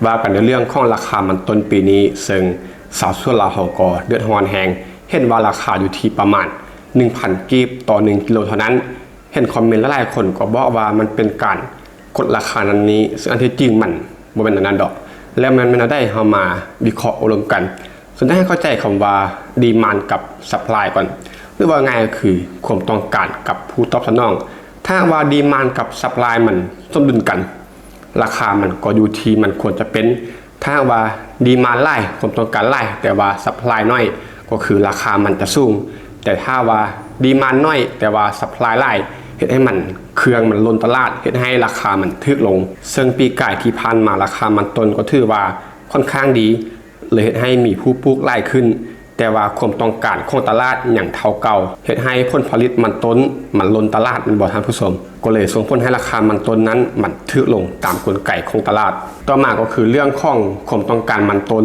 ວ່າກັນໃນເລື່ອງຂອງລາຄາມັນຕົ້ນປີນີ້ ເຊິ່ງຊາວສວນລາວເຮົາກໍເດືອດຮ້ອນແຮງ, ເຫັນວ່າລາຄາຢູ່ທີ່ປະມານໜຶ່ງພັນກີບຕໍ່ໜຶ່ງກິໂລເທົ່ານັ້ນ. ເຫັນຄອມເມັນຫຼາຍໆຄົນກໍບອກວ່າມັນເປັນການກົດລາຄານັ້ນນີ້, ເຊິ່ງອັນທີ່ຈິງມັນບໍ່ແມ່ນອັນນັ້ນດອກ. ແລ້ວມັນແມ່ນແນວໃດ? ເຮົາມາວິເຄາະໂອ້ລົມກັນ. ເຊິ່ງຢາກໃຫ້ເຂົ້າໃຈຄຳວ່າດີມານກັບຊັບພລາຍກ່ອນ, ຫຼືວ່າງ່າຍກໍຄືຄວາມຕ້ອງການກັບຜູ້ຕອບສະໜອງ. ຖ້າຫາກວ່າດີມານກັບຊັບພລາຍມັນສົມດຸນກັນ, ລາຄາມັນກໍຢູ່ທີ່ມັນຄວນຈະເປັນ. ຖ້າຫາກວ່າດີມານຫຼາຍ, ຄວາມຕ້ອງການຫຼາຍ, ແຕ່ວ່າຊັບພລາຍໜ້ອຍ, ກໍຄືລາຄາມັນຈະສູງ. ແຕ່ຖ້າວ່າດີມານໜ້ອຍ, ແຕ່ວ່າຊັບພລາຍຫຼາຍ, ເຮັດໃຫ້ມັນ, ເຄື່ອງມັນລົ້ນຕະຫຼາດ, ເຮັດໃຫ້ລາຄາມັນຖືກລົງ. ເຊິ່ງປີກາຍທີ່ຜ່ານມາລາຄາມັນຕົ້ນກໍຖືວ່າຄ່ອນຂ້າງດີ, ເລີຍເຮັດໃຫ້ມີຜູ້ປູກຫຼາຍຂຶ້ນ, ແຕ່ວ່າຄວາມຕ້ອງການຂອງຕະຫຼາດຍັງເທົ່າເກົ່າ, ເຮັດໃຫ້ຜົນຜະລິດມັນຕົ້ນມັນລົ້ນຕະຫຼາດ, ແມ່ນບໍ່ທ່ານຜູ້ຊົມ? ກໍເລີຍສົ່ງຜົນໃຫ້ລາຄາມັນຕົ້ນນັ້ນມັນຖືກລົງຕາມກົນໄກຂອງຕະຫຼາດ. ຕໍ່ມາກໍຄືເລື່ອງຂອງຄວາມຕ້ອງການມັນຕົ້ນ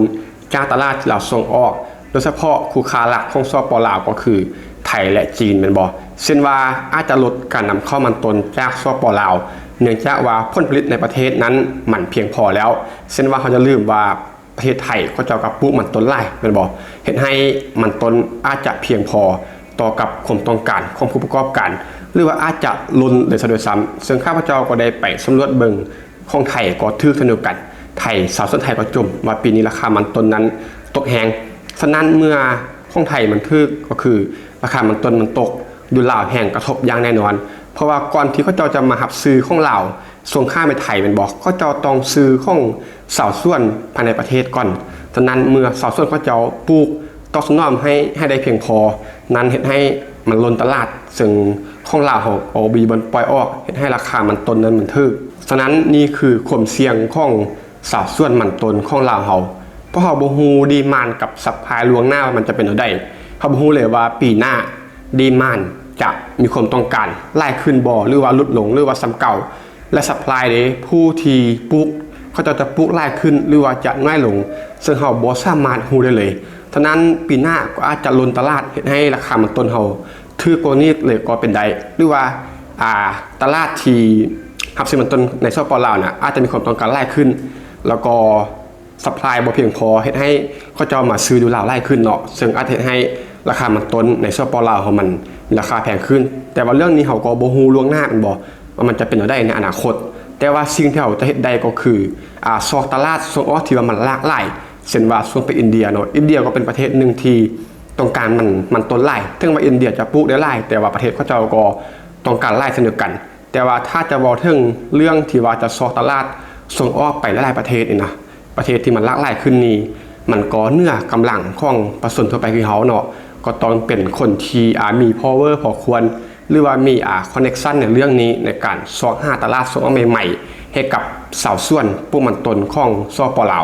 ຈາກຕະຫຼາດທີ່ລາວສົ່ງອອກ, ໂດຍສະເພາະຄູ່ຄ້າຫຼັກຂອງ ສປ ລາວ ກໍຄືໄທ ແລະ ຈີນ, ແມ່ນບໍ່? ເຊັ່ນວ່າອາດຈະລົດການນຳເຂົ້າມັນຕົ້ນຈາກ ສປ ລາວ, ເນື່ອງຈາກວ່າຜົນຜະລິດໃນປະເທດນັ້ນມັນພຽງພໍແລ້ວ. ເຊັ່ນວ່າເຮົາຢ່າລືມວ່າ ປະເທດໄທເຂົາເຈົ້າກໍປູກມັນຕົ້ນຫຼາຍ, ແມ່ນບໍ່? ເຮັດໃຫ້ມັນຕົ້ນອາດຈະພຽງພໍຕໍ່ກັບຄວາມຕ້ອງການຂອງຜູ້ປະກອບການ, ຫຼືວ່າອາດຈະລົ້ນເລີຍຊະດ້ວຍຊ້ຳ. ເຊິ່ງຂ້າພະເຈົ້າກໍໄດ້ໄປສຳຫຼວດເບິ່ງ, ຂອງໄທກໍຖືກເຊັ່ນດຽວກັນ. ໄທ, ຊາວສວນໄທກໍຈົ່ມວ່າປີນີ້ລາຄາມັນຕົ້ນນັ້ນຕົກແຮງ. ສະນັ້ນເມື່ອຂອງໄທມັນຖືກ, ກໍຄືລາຄາມັນຕົ້ນມັນຕົກ, ຢູ່ລາວແຮ່ງກະທົບຢ່າງແນ່ນອນ. ເພາະວ່າກ່ອນທີ່ເຂົາເຈົ້າຈະມາຮັບຊື້ຂອງລາວ ສົ່ງຂາຍໄປໄທ, ແມ່ນບໍ່? ເຂົາເຈົ້າຕ້ອງຊື້ຂອງຊາວສວນພາຍໃນປະເທດກ່ອນ. ສະນັ້ນເມື່ອຊາວສວນເຂົາເຈົ້າປູກຕອບສະໜອງໃຫ້, ໃຫ້ໄດ້ພຽງພໍ, ນັ້ນເຮັດໃຫ້ມັນລົ້ນຕະຫຼາດ, ເຊິ່ງຂອງລາວເຮົາກໍບໍ່ມີບ່ອນປ່ອຍອອກ, ເຮັດໃຫ້ລາຄາມັນຕົ້ນນັ້ນມັນຖືກ. ສະນັ້ນນີ້ຄືຄວາມສ່ຽງຂອງຊາວສວນມັນຕົ້ນຂອງລາວເຮົາ, ເພາະເຮົາບໍ່ຮູ້ດີມານກັບຊັບພລາຍລ່ວງໜ້າວ່າມັນຈະເປັນແນວໃດ. ເຮົາບໍ່ຮູ້ເລີຍວ່າປີໜ້າດີມານຈະມີຄວາມຕ້ອງການຫຼາຍຂຶ້ນບໍ່ ຫຼືວ່າຫຼຸດລົງ ຫຼືວ່າສ່ຳເກົ່າ. ແລະ ຊັບພລາຍເດ, ຜູ້ທີ່ປູກ ເຂົາເຈົ້າຈະປູກຫຼາຍຂຶ້ນ ຫຼືວ່າຈະໜ້ອຍລົງ, ເຊິ່ງເຮົາບໍ່ສາມາດຮູ້ໄດ້ເລີຍ. ສະນັ້ນປີໜ້າກໍອາດຈະລົ້ນຕະຫຼາດ, ເຮັດໃຫ້ລາຄາມັນຕົ້ນເຮົາຖືກກວ່ານີ້ເລີຍກໍເປັນໄດ້, ຫຼືວ່າ, ອ່າ, ຕະຫຼາດທີ່ຮັບຊື້ມັນຕົ້ນໃນ ສປ ລາວນະ ອາດຈະມີຄວາມຕ້ອງການຫຼາຍຂຶ້ນ, ແລ້ວກໍ ຊັບພລາຍບໍ່ພຽງພໍ, ເຮັດໃຫ້ເຂົາເຈົ້າມາຊື້ຢູ່ລາວຫຼາຍຂຶ້ນເນາະ, ເຊິ່ງອາດເຮັດໃຫ້ລາຄາມັນຕົ້ນໃນ ສປ ລາວເຮົາມັນມີລາຄາແພງຂຶ້ນ. ແຕ່ວ່າເລື່ອງນີ້ເຮົາກໍບໍ່ຮູ້ລ່ວງໜ້າ, ແມ່ນບໍ່, ວ່າມັນຈະເປັນແນວໃດໃນອະນາຄົດ. ແຕ່ວ່າສິ່ງທີ່ເຮົາຈະເຮັດໄດ້ກໍຄື, ອາ, ຊອກຕະຫຼາດສົ່ງອອກທີ່ວ່າມັນຫຼາກຫຼາຍ, ເຊັ່ນວ່າສົ່ງໄປອິນເດຍເນາະ. ອິນເດຍກໍເປັນປະເທດໜຶ່ງທີ່ຕ້ອງການມັນ, ມັນຕົ້ນຫຼາຍ. ເຖິງວ່າອິນເດຍຈະປູກໄດ້ຫຼາຍ, ແຕ່ວ່າປະເທດເຂົາເຈົ້າກໍຕ້ອງການຫຼາຍເຊັ່ນດຽວກັນ. ແຕ່ວ່າຖ້າຈະເວົ້າເຖິງເລື່ອງທີ່ວ່າຈະຊອກຕະຫຼາດສົ່ງອອກໄປຫຼາຍໆປະເທດນີ້ນະ, ປະເທດທີ່ມັນຫຼາກຫຼາຍຂຶ້ນນີ້, ມັນກໍເໜືອກຳລັງຂອງປະຊາຊົນທົ່ວໄປຄືເຮົາເນາະ, ກໍຕ້ອງເປັນຄົນທີ່, ອາ, ມີ power ພໍຄວນ, ຫຼືວ່າມີ, ອາ, connection ໃນເລື່ອງນີ້ ໃນການຊອກຫາຕະຫຼາດສົ່ງອອກໃໝ່ໆ ໃຫ້ກັບຊາວສວນປູກມັນຕົ້ນຂອງ ສປ ລາວ.